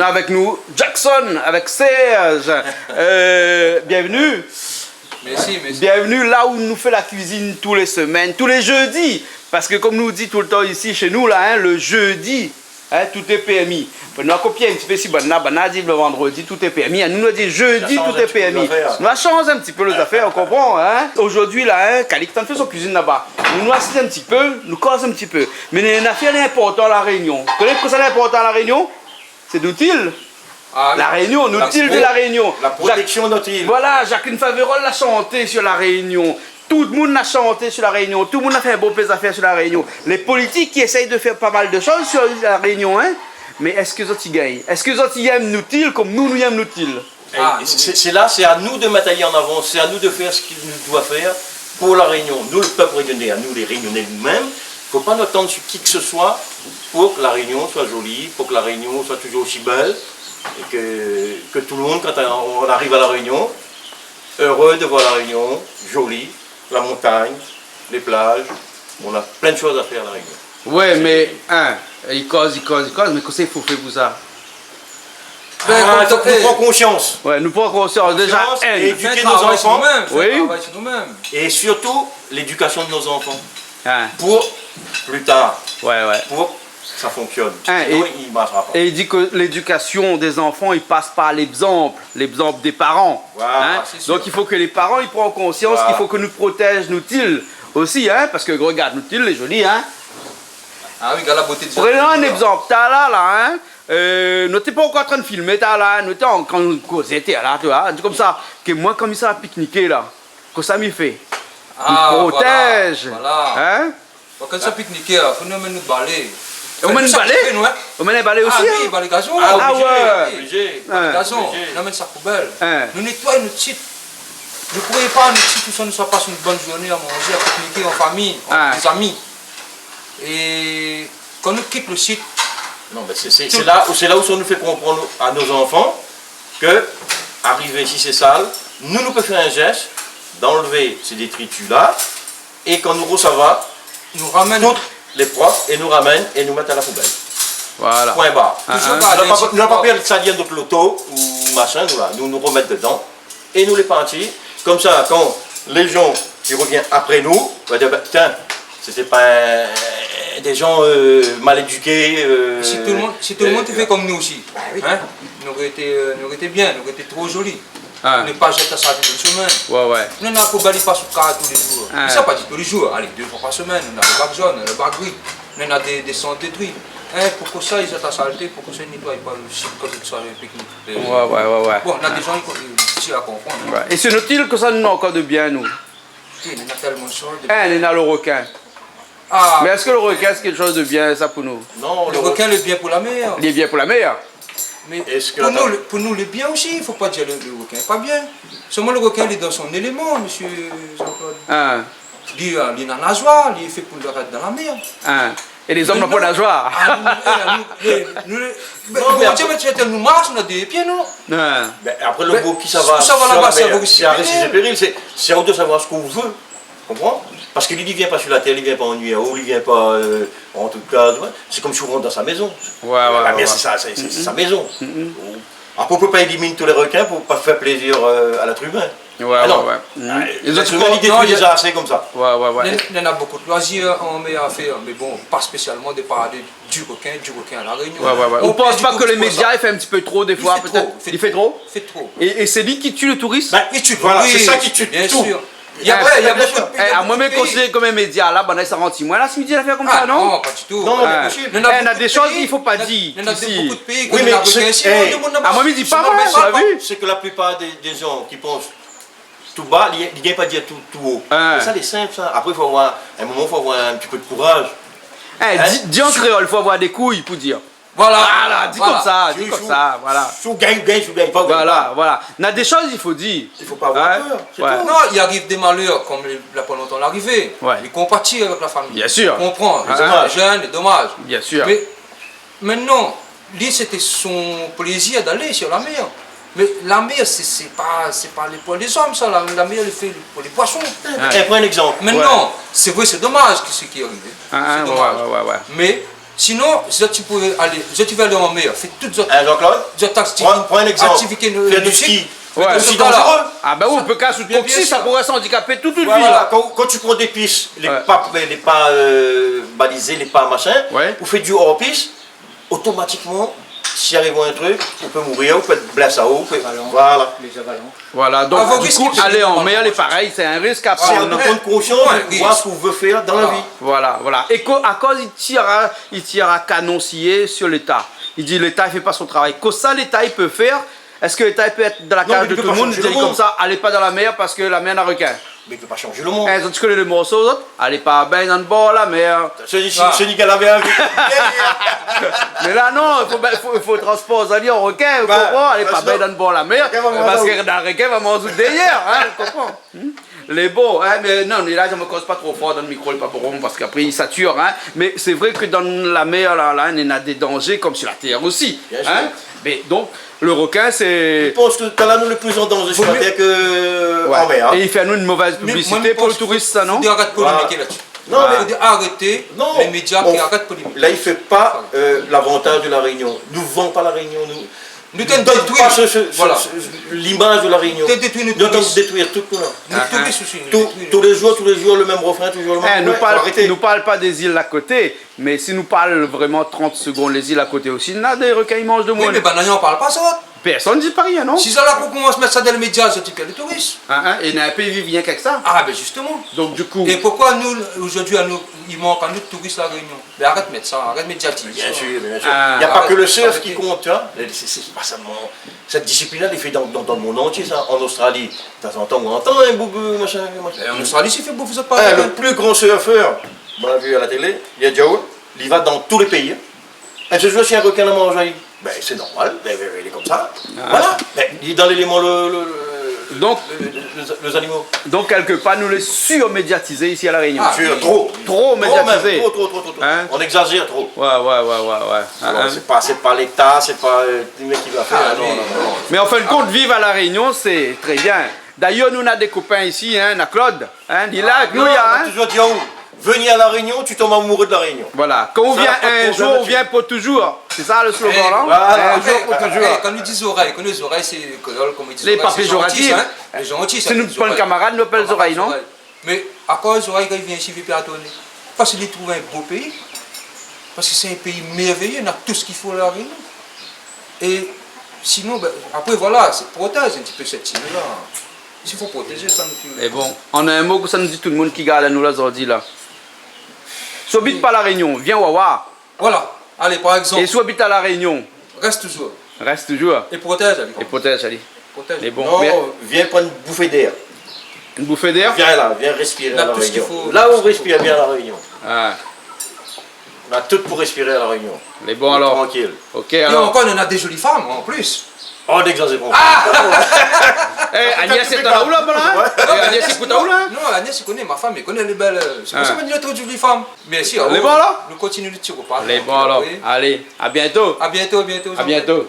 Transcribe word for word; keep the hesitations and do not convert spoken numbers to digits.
Avèk nou, Jackson, avèk Serge. Euh, bienvenue. Mèrsi, mèrsi. Bienvenue là où nous fait la cuisine tous les semaines, tous les jeudis. Parce que, comme nous dit tout le temps ici, chez nous, là, hein, le jeudi, hein, tout est permis. Nou la kopié in ti pé si banna, banna di le vendredi, tout est permis. Anou, nou di jeudi, tout est permis. Nou la shanj in ti pé lé zafèr, ou konpran, hein? Aujourd'hui, là, hein, Calixte i fé son kuizine laba. Nou, nou asiz in ti pé, nou koz in ti pé. Mé néna in afèr lé inportan La Rényon. Koné kosa lé inportan La Rényon? Sé nout il. Ah oui. La Rényon, nout il de La Rényon. La protection de notre île. Voilà, Jacqueline Faverolles la shanté sur La Rényon. Tout le moun la shanté sur La Rényon. Tout le moun la fé in bonpé zafèr sur La Rényon. Lé politik i éséy de fèr pa mal de shoz sur La Rényon, hein. Mé èske zot i gingn? Èske zot i èm nout il konm nou, nou èm nout il? É sé, sé la, sé anou de mèt ali an avan, sé anou de fèr sak nou doi fèr pou La Rényon. Nou, le pèp rényoné, anou lé Rényoné nou mèm, fo pa nou atann sur ki ke se soi pou ke La Rényon soi zoli, pou ke La Rényon soi touzour osi bèl, é ke, ke tout le moun, kan nou ariv a La Rényon, heureux de voir La Rényon, zoli, la montagne, les plages, nou na plin de shoz a fèr La Rényon. Ouais, mé, hein, i koz, i koz, i koz, mé kosa i fo fé pou sa? Ben, ah, konm i fo ke nou pran konsians. Ouais, nou pran konsians déza, konsians, é édiké nout zanfan. Fé in travay sur nou mèm. Oui. Fé in travay sur nou mèm. É sirtou, lédikasion de nout zanfan. Hein. Pou pli tar. Ouais, ouais. Pou ke sa fonksionn. Hein, sinon, é, i marshra pa. É i di ke lédikasion dé zanfan i pas par légzanp, légzanp dé paran. Voilà, hein. Sé sir. Donk, i fo ke lé paran i pran konsians, voilà, k'i fo ke nou protèz nout il osi, hein, parske, regard, nout il lé zoli, hein. Ah oui, gard la boté de... Pran in égzanp, talèr la, hein, euh, nou té pa ankor antrin filmé, talèr la, nou té an, kan nou kozé, té la, tu vois, di konmsa, ke moin, kan mi sa pikniké la, kosa mi fé? Ah, mi protèz, voilà, voilà, hein. Bon, kan sa pikniké la, fo nou amenn nout balé. Ou amenn balé? Fé nou, hein. Ou amenn balé osi, hein? Ah oui, balé gazon. Ah ouais. Oblizé. Balé gazon. Oblizé. Nou amenn sa poubèl. Hein. Nou nétoy nout sit. Nou pouré pa, nout sit, ousa nou sa pas in bone zourné a manzé, a pikniké an fami, an zami. É kan nou kit le sit... Non, mé sé, sé, sé la, sé la ousa nou fé konprann a nout zanfan ke arivé isi sé sal, nou, nou pé fé in zès d'anlvé sé détritus la, é kan nou rosava, nou ramèn, tout lé prop é nou ramèn é nou mèt a la poubèl. Voilà. Point barre. Ah, ah. Nou la pa, nou la pa pèr sali nout loto ou machin, nou la, nou, nou romèt dedan é nou lé parti. Konmsa, kan lé zan i revien apré nou, va dir, ben, tiens, sété pa, euh, dé zan, euh, mal édiké, euh... Si tout le moun, si tout le moun té fé konm nou osi, hein, nou noré été, euh, nou noré été bien, nou noré été tro zoli. Ah. Ne pa zèt la salté dan le shemin. Ouais, ouais. Nou néna poubèl i pas sou kaz tou lé zour. Ah. Mé sa pa di tou lé zour. Alé, dé foi par semèn, nou néna le bak zone, le bak gri. Nou néna dé, dé sant détrui. Hein, poukosa i zèt la salté, poukosa i nétoy pa le sit kan i sava piknik? Ouais, ouais, ouais, ouais. Bon, néna dé zan i, i, i konpran, hein. Ouais. É sé nout il kosa nou néna ankor de bien, nou? Wi, néna tèlman de shoz de... Hein, néna le rekin. Ah. Mé èske le rekin sé kékshoz de bien, sa, pou nou? Non, le rekin, lé bien pou la mèr. Lé bien pou la mèr. Mé pou nou, lé, pou nou, lé bien osi, fo pa dir le, le rekin lé pa bien. Solman le rekin, li lé dan son éléman, mésyé Jean-Claude. Hein. Li, euh, li néna nazwar, li lé fé pou rès dan la mèr. Hein. É lé zom na pa nazwar. Ah, nou, eh, nou, eh, nou, non, mé Bondié la mèt nou mars, nou na dé pié, non? Hein. Ben, apré, le boug ki sava sur la mèr, sé a risk é péril, sé, sé a ou de savoir sak ou vé. Konpran? Parske li, li vien pa sur la tèr, li vien pa annuiy aou, li vien pa, euh, an tou ka, sé konm si ou rant dan sa mézon. Ouais, ouais, ouais. La mèr, sé sa, sé, sé sa mézon. Apré, ou pé pa élimine tout lé rekin pou pa fé plézir, euh, a lèt imin. Ouais, ouais, ouais. Ah non. Ah, lé zot, lé zot i détrui déza asé konmsa. Ouais, ouais, ouais. Néna, néna bonpé de loizir an mèr a fèr, mé bon, pa spésialman de parl du rekin, du rekin a La Rényon. Ouais, ouais, ouais. Ou pans pa ke lé média i fé in ti pé tro défoi, pétèt? I fé tro. I fé tro? I fé tro. É, é sé li ki tu le touris? Ben, i tu, voilà, sé sa ki tu tout. Bien sir. Néna, eh, néna bonpé de péi, eh, amoin, mé konsidéré konm in média, la, banna sa rant si moin la, si mi di lafèr konmsa, non? Ah non, pa ditou. Non, non, mé posib. Eh, néna dé shoz i fo pa dir isi. Néna bonpé de péi, wi, mé sé, eh, amoin, mi di pa, moin, sé ke la plipar dé, dé zan ki pans tou ba, li, li gingn pa dir tou, tou o. Hein. Sa, lé sinp, sa. Apré, fo avoir, in moman, fo avoir in ti pé de kouraz. Eh, di, di an kréol, fo avoir dé kouy pou dir. Voilà. Voilà, di konmsa, di konmsa, voilà. Si ou gingn, ou gingn, si ou gingn pa, ou gingn pa. Voilà, voilà. Néna dé shoz i fo dir. I fo pa avoir pèr, sé tou. Non, i ariv dé malèr, konm la, pa lontan la arivé. Ouais. Li konpati avèk la fami. Bien sir. Konpran. Lé zèn, lé domaz. Bien sir. Mé mintnan, li, sété son plézir d'alé sur la mèr. Mé la mèr, sé, sé pa, sé pa lé poin dé zom, sa. La, la mèr, lé fé pou lé poison. Eh, pran in égzanp. Mintnan, sé vré, sé domaz ke sak i ariv. Ah, ah, sé domaz. Ouais, ouais, ouais, ouais. Mé Sinon, si zot i pouvin alé, zot i vé alé an mèr, fé tout zot, Hein, Jean-Claude ? Zot aktivité, Pran, pran in égzanp. Aktivité nou-, Fé di ski. Mé Osi dan la. Ah ben oui, ou pé kas out koksi, sa pouré andikapé tout out vi, la. Voilà, kan, kan ou pran dé pis, lé pa, lé pa, euh, balizé, lé pa machin, ou fé di hors-piste, otomatikman, si i ariv in trik, ou pé mourir, ou pé èt blésé, ou pé, voilà. Voilà, donk, du kou, alé an mèr, lé parèy, sé in risk a pran. Sé in pran konsians de voir sak ou vé fèr dan la vi. Voilà, voilà. É ko-, akoz i tir, i tir a kanon siyé sur Léta. I di Léta i fé pa son travay. Kosa Léta i pé fèr ? Èske Léta i pé èt dan la kaz de tout le moun, i di konmsa, alé pa dan la mèr parske la mèr na rekin ? Mé i pé pa shanzé le mond. Eh, zot i koné le morso, zot ? Alé pa bingn dan bor la mèr. Sé, sé, sé Nicolas Vervé. Mé la, non, i fo, ben, i fo, i fo transpoz ali an rekin, ou konpran ? Alé pa bingn dan bor la mèr, parske dan rekin va manz out dèrièr, hein, ou konpran ? Hmm ? Lé bon, hein, mé non, mé la, mi koz pa tro for dan le mikro, lé pa bon, parske apré, i satir, hein. Mé sé vré ke dan la mèr, la, la, néna dé danzé, konm sur la tèr osi, hein. Bien sûr. Mé donk, le rekin, sé... Mi pans ke talèr nou lé pli an danzé sur la tèr ke an mèr, hein. É i fé anou in mové piblisité pou le touris, sa, non ? Mé moin, moin, fo arèt polémik la-dsi. Non, mé fo arèt, lé média i arèt polémik. La, i fé pa, euh, lavantaz de La Rényon. Nou vann pa La Rényon, nou. Nou donn pa se, se, se, se, limaz de La Rényon. Nou détruir tout, nou. Nou détruir tout, nou. Tout, tous les jours, tous les jours, le même refrain, toujours le même refrain. Fo arèté. Eh, nou parl, nou parl pa dé zil a koté. Mé si nou parl vréman trant segonn, lé zil a koté osi, na dé rekin i manz demoun. Oui, mé banna i anparl pa, sa. Pèrsone i di pa rien, non ? Si zot la pou komans mèt sa dan le média, zot i pèrd le touris. Hein, hein, é na in pé i viv rienk èk sa. Ah, ben, zistoman. Donk, du kou... É poukoi nou, zordi, anou, i mank anou touris La Rényon ? Mé arèt mèt sa, arèt médiatizé sa. Bien sûr, bien sûr. Ah. Il y a pas que le surf qui compte, tu vois. Arèt. Sé, sé pa sèlman sèt discipline-la, i fé dan, dan, dan le mond antié, sa. An Ostrali, tanzantan, ou antann in boubou, machin, machin. É an Ostrali, si i fé boubou, zot pa... Eh, le plus grand surfeur, moin la vi a la télé, Lee Jong, li va dan tout le péi, hein. É sé zour si in rekin la manzé, ben, sé normal, ben, ben, ben, lé konmsa. Ah. Voilà. Ben, li lé dan léléman, le, le, le, le, le, le, le zanimo. Donk, kèlkepar, nou lé surmédiatizé isi a La Rényon. Ah, sur, oui. Tro. Tro médiatizé. Tro mèm, tro, tro, tro, tro. Hein ? On exagère trop. Ouais, ouais, ouais, ouais, ouais. Alors, hein, hein. Sé pa, sé pa Léta, sé pa, euh, le mèk ki va fèr, non, non, non. Mé an fin de kont, viv a La Rényon, sé tré bien. D'ailleurs, nou, na dé kopin isi, hein, na Claude, hein, li lé la avèk nou, hein. Ah, non, moin la touzour di, oh, vni a La Rényon, tu tombes amoureux de La Rényon. Voilà. Kan ou vien in zour, ou vien pou touzour. Sa pa de problèm. Sé sa le slogan, non ? Eh, voilà. In zour pou touzour. Eh, kan nou di zorèy, kan nou di zorèy, sé kréol, koman i di zorèy, sé zanti, hein. Lé péjoratif. Lé zanti, sa, zorèy. Si nou pran in kamarad, nou apèl zorèy, non ? Mé akoz zorèy, kan i vien isi, i vé pa tourné ? Parske li trouv in bo péi. Parske sé in péi mèrvéyé, na tout sak i fo La Rényon. É sinon, ben, apré, voilà, sé protèz in ti pé sèt zil-la. I fo protézé sa, nou. Mé bon, an in mo, kosa nou di tout le moun ki gard anou la zordi la ? Si ou abit pa La Rényon, vien, ou va oir. Voilà. Alé, par égzanp. É si ou abit a La Rényon ? Rès touzour. Rès touzour. É protèz ali. É protèz ali. Protèz. Mé bon, non, mé vien pran in boufé d'èr. In boufé d'èr ? Vien la, vien réspiré a La Rényon. Na tout sak i fo. La ou réspir bien a La Rényon. Ah. Na tout pou réspiré a La Rényon. Mé bon, alor. Trankil. Ok, alor. É ankor, nou na dé zoli fanm, an plis. Oh, dégazé, bon. Ah ! Eh, Agnès, sé ta la ou la, voilà, hein ? Ouais. Eh, Agnès, i ékout aou la, hein ? Non, Agnès, i koné, ma fanm i koné, lé bèl, euh, sé pou sa, ah, mi di, lé tro zoli fanm. Mèrsi aou. Lé bon, la ? Nou kontinié le ti repa. Lé bon, alor. Alé, a bientôt. A bientôt, a bientôt. A bientôt.